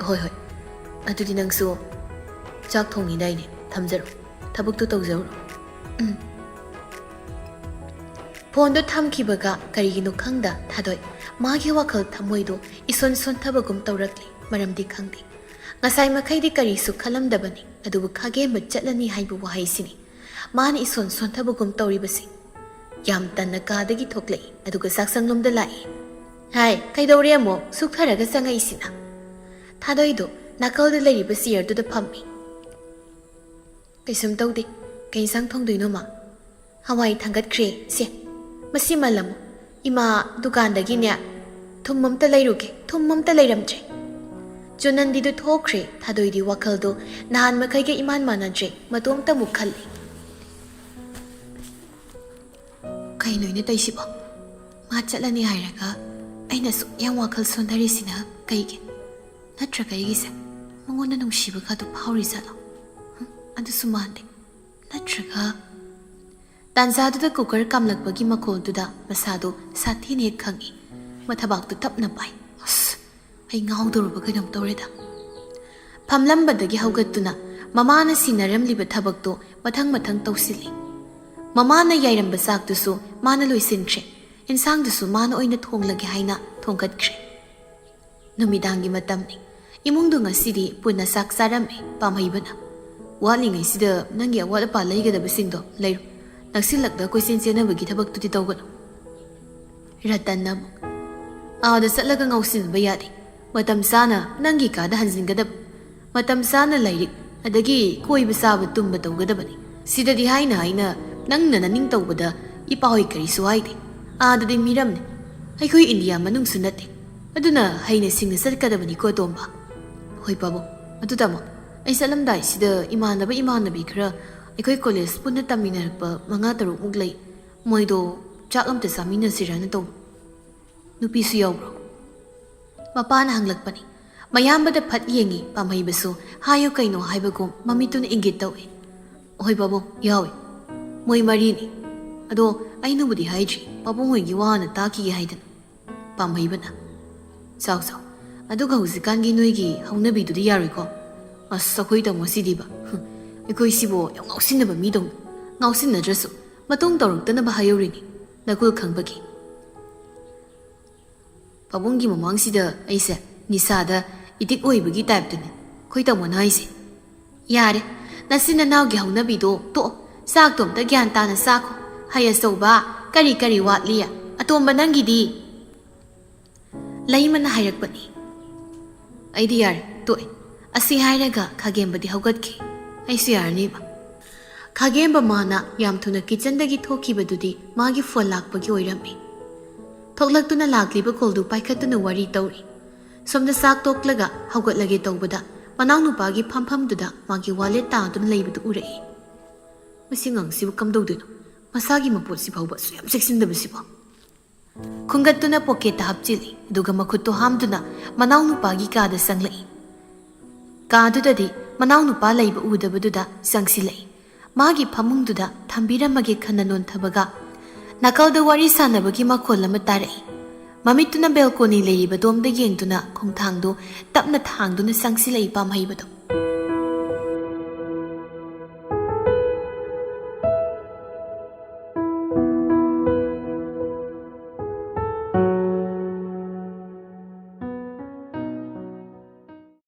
"ꯍꯣꯏ, ꯍꯣꯏ꯫ ꯑꯗꯨꯗꯤ ꯅꯪꯁꯨ ꯆꯥꯛ ꯊꯣꯡꯉꯤꯗꯥꯏꯅꯦ? ꯊꯝꯖꯔꯣ꯫ ꯊꯕꯛꯇꯣ ꯇꯧꯖꯔꯨꯔꯣ꯫" "ꯎꯝ꯫" ꯐꯣꯟꯗꯣ ꯊꯝꯈꯤꯕꯒ ꯀꯔꯤꯒꯤꯅꯣ ꯈꯪꯗ ꯊꯥꯗꯣꯏ ꯃꯥꯒꯤ ꯋꯥꯈꯜ ꯊꯃꯣꯏꯗꯣ ꯏꯁꯣꯟ ꯁꯣꯟꯊꯕꯒꯨꯝ ꯇꯧꯔꯛꯂꯤ꯫ ꯃꯔꯝꯗꯤ ꯈꯪꯗꯦ꯫ ꯉꯁꯥꯏ ꯃꯈꯩꯗꯤ ꯀꯔꯤꯁꯨ ꯈꯜꯂꯝꯗꯕꯅꯤ, ꯑꯗꯨꯕꯨ ꯈꯥꯒꯦꯝꯕ ꯆꯠꯂꯅꯤ ꯍꯥꯏꯕ ꯋꯥꯍꯩꯁꯤꯅꯤ ꯃꯥꯅ ꯏꯁꯣꯟ ꯁꯣꯟꯊꯕꯒꯨꯝ ꯇꯧꯔꯤꯕꯁꯤ꯫ ꯌꯥꯝ ꯇꯟꯅ ꯀꯥꯗꯒꯤ ꯊꯣꯛꯂꯛꯏ, ꯑꯗꯨꯒ ꯆꯥꯛꯁꯪꯂꯣꯝꯗ ꯂꯥꯛꯏ꯫ "ꯍꯥꯏ, ꯀꯩꯗꯧꯔꯦ ꯑꯃꯨꯛ ꯁꯨꯛꯊꯔꯒ ꯆꯪꯉꯛꯏꯁꯤꯅ?" ꯊꯥꯗꯣꯏꯗꯣ ꯅꯥꯀꯜꯗ ꯂꯩꯔꯤꯕ ꯆꯤꯌꯔꯗꯨꯗ ꯐꯝꯃꯤ꯫ "ꯀꯩꯁꯨꯝ ꯇꯧꯗꯦ꯫ ꯀꯩ ꯏꯟꯁꯥꯡ ꯊꯣꯡꯗꯣꯏꯅꯣ, ꯃꯥ?" "ꯍꯋꯥꯏ ꯊꯥꯡꯒꯠꯈ꯭ꯔꯦ꯫ ꯁꯦ, ꯃꯁꯤ ꯃꯜꯂꯝꯃꯨ꯫ "ꯏꯃꯥ, ꯗꯨꯀꯥꯟꯗꯒꯤꯅꯦ ꯊꯨꯝ ꯑꯝꯇ ꯂꯩꯔꯨꯒꯦ, ꯊꯨꯝ ꯑꯝꯇ ꯂꯩꯔꯝꯗ꯭ꯔꯦ꯫" ꯆꯨꯅꯟꯗꯤꯗꯨ ꯊꯣꯛꯈ꯭ꯔꯦ꯫ ꯊꯥꯗꯣꯏꯗꯤ ꯋꯥꯈꯜꯗꯣ ꯅꯍꯥꯟ ꯃꯈꯩꯒ ꯏꯃꯥꯟ ꯃꯥꯟꯅꯗ꯭ꯔꯦ, ꯃꯇꯣꯝꯇ ꯑꯃꯨꯛ ꯈꯜꯂꯤ꯫ "ꯀꯩꯅꯣ ꯑꯩꯅ ꯇꯧꯏꯁꯤꯕꯣ? ꯃꯥ ꯆꯠꯂꯅꯤ ꯍꯥꯏꯔꯒ ꯑꯩꯅ ꯑꯁꯨꯛ ꯌꯥꯝ ꯋꯥꯈꯜ ꯁꯣꯟꯊꯔꯤꯁꯤꯅ ꯀꯩꯒꯤ? ꯅꯠꯇ꯭ꯔꯒ ꯑꯩꯒꯤꯁꯦ ꯃꯉꯣꯟꯗ ꯅꯨꯡꯁꯤꯕꯒꯗꯣ ꯐꯥꯎꯔꯤꯖꯥꯠꯂꯣ? ꯍꯨꯝ, ꯑꯗꯨꯁꯨ ꯃꯥꯟꯗꯦ꯫ ꯅꯠꯇ꯭ꯔꯒ?" ꯇꯥꯟꯖꯥꯗꯨꯗ ꯀꯨꯀꯔ ꯀꯥꯝꯂꯛꯄꯒꯤ ꯃꯈꯣꯜꯗꯨꯗ ꯃꯁꯥꯗꯣ ꯁꯥꯊꯤꯅ ꯍꯦꯛ ꯈꯪꯉꯤ꯫ ꯃꯊꯕꯥꯛꯇꯨ ꯇꯞꯅ ꯄꯥꯏ꯫ "ꯑꯁ, ꯑꯩ ꯉꯥꯎꯗꯧꯔꯕ ꯀꯩꯅꯣꯝ ꯇꯧꯔꯦꯗ꯫" ꯐꯝꯂꯝꯕꯗꯒꯤ ꯍꯧꯒꯠꯇꯨꯅ ꯃꯃꯥꯅ ꯁꯤꯟꯅꯔꯝꯂꯤꯕ ꯊꯕꯛꯇꯣ ꯃꯊꯪ ꯃꯊꯪ ꯇꯧꯁꯤꯜꯂꯤ꯫ ꯃꯃꯥꯅ ꯌꯥꯏꯔꯝꯕ ꯆꯥꯛꯇꯨꯁꯨ ꯃꯥꯅ ꯂꯣꯏꯁꯤꯟꯈ꯭ꯔꯦ꯫ ꯏꯟꯁꯥꯡꯗꯨꯁꯨ ꯃꯥꯅ ꯑꯣꯏꯅ ꯊꯣꯡꯂꯒꯦ ꯍꯥꯏꯅ ꯊꯣꯡꯒꯠꯈ꯭ꯔꯦ꯫ ꯅꯨꯃꯤꯗꯥꯡꯒꯤ ꯃꯇꯝꯅꯤ꯫ ꯏꯃꯨꯡꯗꯨ ꯉꯁꯤꯗꯤ ꯄꯨꯟꯅ ꯆꯥꯛ ꯆꯥꯔꯝꯃꯤ꯫ ꯄꯥꯝꯍꯩꯕꯅ, "ꯋꯥꯠꯂꯤꯉꯩꯁꯤꯗ ꯅꯪꯒꯤ ꯑꯋꯥꯠ ꯑꯄꯥ ꯂꯩꯒꯗꯕꯁꯤꯡꯗꯣ ꯂꯩꯔꯨ꯫ ꯅꯛꯁꯤꯜꯂꯛꯇ ꯀꯣꯏꯆꯦꯟ ꯆꯦꯟꯅꯕꯒꯤ ꯊꯕꯛꯇꯨꯗꯤ ꯇꯧꯒꯅꯨ꯫" ꯔꯇꯟꯅ ꯑꯃꯨꯛ, "ꯑꯥꯗ ꯆꯠꯂꯒ ꯉꯥꯎꯁꯤꯟꯕ ꯌꯥꯗꯦ꯫ ꯃꯇꯝ ꯆꯥꯅ ꯅꯪꯒꯤ ꯀꯥꯗ ꯍꯟꯖꯤꯟꯒꯗꯕ꯫ ꯃꯇꯝ ꯆꯥꯅ ꯂꯥꯏꯔꯤꯛ, ꯑꯗꯒꯤ ꯀꯣꯏꯕ, ꯆꯥꯕ ꯇꯨꯝꯕ ꯇꯧꯒꯗꯕꯅꯤ꯫ ꯁꯤꯗꯗꯤ ꯍꯥꯏꯅ ꯍꯥꯏꯅ ꯅꯪꯅ ꯅꯅꯤꯡ ꯇꯧꯕꯗ ꯏꯄꯥ ꯍꯣꯏ ꯀꯔꯤꯁꯨ ꯍꯥꯏꯗꯦ꯫ ꯑꯥꯗꯗꯤ ꯃꯤꯔꯝꯅꯤ꯫ ꯑꯩꯈꯣꯏ ꯏꯟꯗꯤꯌꯥ ꯃꯅꯨꯡꯁꯨ ꯅꯠꯇꯦ꯫ ꯑꯗꯨꯅ ꯍꯩꯅ ꯁꯤꯡꯅ ꯆꯠꯀꯗꯕꯅꯤꯀꯣ, ꯇꯣꯝꯕ꯫" "ꯍꯣꯏ ꯄꯥꯕꯨꯡ꯫ ꯑꯗꯨ ꯇꯥꯃꯣ, ꯑꯩ ꯆꯠꯂꯝꯗꯥꯏꯁꯤꯗ ꯏꯃꯥꯟꯅꯕ ꯏꯃꯥꯟꯅꯕꯤ ꯈꯔ, ꯑꯩꯈꯣꯏ ꯀꯣꯂꯦꯖ ꯄꯨꯟꯅ ꯇꯝꯃꯤꯟꯅꯔꯛꯄ ꯃꯉꯥ ꯇꯔꯨꯛꯃꯨꯛ ꯂꯩ꯫ ꯃꯣꯏꯗꯣ ꯆꯥꯛ ꯑꯝꯇ ꯆꯥꯃꯤꯟꯅꯁꯤꯔꯅ ꯇꯧꯕ꯫" "ꯅꯨꯄꯤꯁꯨ ꯌꯥꯎꯕ꯭ꯔꯣ?" ꯃꯄꯥꯅ ꯍꯪꯂꯛꯄꯅꯤ꯫ ꯃꯌꯥꯝꯕꯗ ꯐꯠ ꯌꯦꯡꯉꯤ꯫ ꯄꯥꯝꯍꯩꯕꯁꯨ ꯍꯥꯏꯌꯨ ꯀꯩꯅꯣ ꯍꯥꯏꯕꯒꯨꯝ ꯃꯃꯤꯠꯇꯨꯅ ꯏꯪꯒꯤꯠ ꯇꯧꯏ꯫ "ꯍꯣꯏ ꯄꯥꯕꯨꯡ, ꯌꯥꯎꯏ꯫ ꯃꯣꯏ ꯃꯔꯤꯅꯤ꯫ ꯑꯗꯣ ꯑꯩꯅꯕꯨꯗꯤ ꯍꯥꯏꯗ꯭ꯔꯤ, ꯄꯥꯕꯨꯡ ꯍꯣꯏꯒꯤ ꯋꯥ ꯍꯥꯟꯅ ꯇꯥꯈꯤꯒꯦ ꯍꯥꯏꯗꯅ꯫" ꯄꯥꯝꯍꯩꯕꯅ, "ꯆꯥꯎ ꯆꯥꯎ꯫ ꯑꯗꯨꯒ ꯍꯧꯖꯤꯛꯀꯥꯟꯒꯤ ꯅꯣꯏꯒꯤ ꯍꯧꯅꯕꯤꯗꯨꯗꯤ ꯌꯥꯔꯣꯏꯀꯣ?" "ꯑꯁ, ꯑꯩꯈꯣꯏ ꯇꯥꯃꯣꯁꯤꯗꯤꯕ꯫ ꯍꯨꯝ, ꯑꯩꯈꯣꯏꯁꯤꯕꯨ ꯌꯥꯝ ꯉꯥꯎꯁꯤꯟꯅꯕ ꯃꯤꯗꯧꯅ꯫ ꯉꯥꯎꯁꯤꯟꯅꯗ꯭ꯔꯁꯨ ꯃꯇꯨꯡ ꯇꯧꯔꯛꯇꯅꯕ ꯍꯥꯏꯍꯧꯔꯤꯅꯤ, ꯅꯒꯨꯜ ꯈꯪꯕꯒꯤ꯫" "ꯄꯥꯕꯨꯡꯒꯤ ꯃꯃꯥꯡꯁꯤꯗ ꯑꯩꯁꯦ ꯅꯤꯁꯥꯗ addict ꯑꯣꯏꯕꯒꯤ ꯇꯥꯏꯞꯇꯅꯤ ꯑꯩꯈꯣꯏ ꯇꯥꯃꯣꯅ ꯍꯥꯏꯁꯦ꯫" "ꯌꯥꯔꯦ, ꯅꯆꯤꯟ ꯅꯅꯥꯎꯒꯤ ꯍꯧꯅꯕꯤꯗꯣ ꯇꯣꯛꯑꯣ꯫ ꯆꯥꯛꯇꯣ ꯑꯝꯇ ꯒ꯭ꯌꯥꯟ ꯇꯥꯅ ꯆꯥꯈꯣ꯫ ꯍꯩ ꯑꯆꯧꯕ, ꯀꯔꯤ ꯀꯔꯤ ꯋꯥꯠꯂꯤ? ꯑꯇꯣꯝꯕ, ꯅꯪꯒꯤꯗꯤ?" ꯂꯩꯃꯅ ꯍꯥꯏꯔꯛꯄꯅꯤ꯫ "ꯑꯩꯗꯤ ꯌꯥꯔꯦ, ꯇꯣꯛꯑꯦ꯫" ꯑꯁꯤ ꯍꯥꯏꯔꯒ ꯈꯥꯒꯦꯝꯕꯗꯤ ꯍꯧꯒꯠꯈꯤ꯫ "ꯑꯩꯁꯨ ꯌꯥꯔꯅꯤꯕ꯫" ꯈꯥꯒꯦꯝꯕ ꯃꯥꯅ ꯌꯥꯝ ꯊꯨꯅ ꯀꯤꯆꯟꯗꯒꯤ ꯊꯣꯛꯈꯤꯕꯗꯨꯗꯤ ꯃꯥꯒꯤ ꯐꯣꯟ ꯂꯥꯛꯄꯒꯤ ꯑꯣꯏꯔꯝꯃꯤ꯫ ꯊꯣꯛꯂꯛꯇꯨꯅ ꯂꯥꯛꯂꯤꯕ ꯀꯣꯜꯗꯨ ꯄꯥꯏꯈꯠꯇꯨꯅ ꯋꯥꯔꯤ ꯇꯧꯔꯤ꯫ ꯁꯣꯝꯗ ꯆꯥꯛ ꯇꯣꯛꯂꯒ ꯍꯧꯒꯠꯂꯒꯦ ꯇꯧꯕꯗ ꯃꯅꯥꯎꯅꯨꯄꯥꯒꯤ ꯐꯝꯐꯝꯗꯨꯗ ꯃꯥꯒꯤ ꯋꯥꯂꯦꯠ ꯇꯥꯗꯨꯅ ꯂꯩꯕꯗꯨ ꯎꯔꯛꯏ꯫ "ꯃꯁꯤ ꯑꯉꯥꯡꯁꯤꯕꯨ ꯀꯝꯗꯧꯗꯣꯏꯅꯣ? ꯃꯁꯥꯒꯤ ꯃꯄꯣꯠꯁꯤ ꯐꯥꯎꯕ ꯑꯁꯨꯛ ꯌꯥꯝ ꯆꯦꯛꯁꯤꯟꯗꯕꯁꯤꯕꯣ?" ꯈꯨꯝꯒꯠꯇꯨꯅ ꯄꯣꯀꯦꯠꯇ ꯍꯥꯞꯆꯤꯜꯂꯤ, ꯑꯗꯨꯒ ꯃꯈꯨꯠꯇꯨ ꯍꯥꯝꯗꯨꯅ ꯃꯅꯥꯎꯅꯨꯄꯥꯒꯤ ꯀꯥꯗ ꯆꯪꯂꯛꯏ꯫ ꯀꯥꯗꯨꯗꯗꯤ ꯃꯅꯥꯎꯅꯨꯄꯥ ꯂꯩꯕ ꯎꯗꯕꯗꯨꯗ ꯆꯪꯁꯤꯜꯂꯛꯏ꯫ ꯃꯥꯒꯤ ꯐꯃꯨꯡꯗꯨꯗ ꯊꯝꯕꯤꯔꯝꯃꯒꯦ ꯈꯟꯅ ꯅꯣꯟꯊꯕꯒ ꯅꯥꯀꯜꯗ ꯋꯥꯔꯤ ꯁꯥꯟꯅꯕꯒꯤ ꯃꯈꯣꯜ ꯑꯃ ꯇꯥꯔꯛꯏ꯫ ꯃꯃꯤꯠꯇꯨꯅ ꯕꯦꯜꯀꯣꯅꯤ ꯂꯩꯔꯤꯕꯗꯣꯝꯗ ꯌꯦꯡꯗꯨꯅ ꯈꯣꯡꯊꯥꯡꯗꯨ ꯇꯞꯅ ꯊꯥꯡꯗꯨꯅ ꯆꯪꯁꯤꯜꯂꯛꯏ ꯄꯥꯝꯍꯩꯕꯗꯣ꯫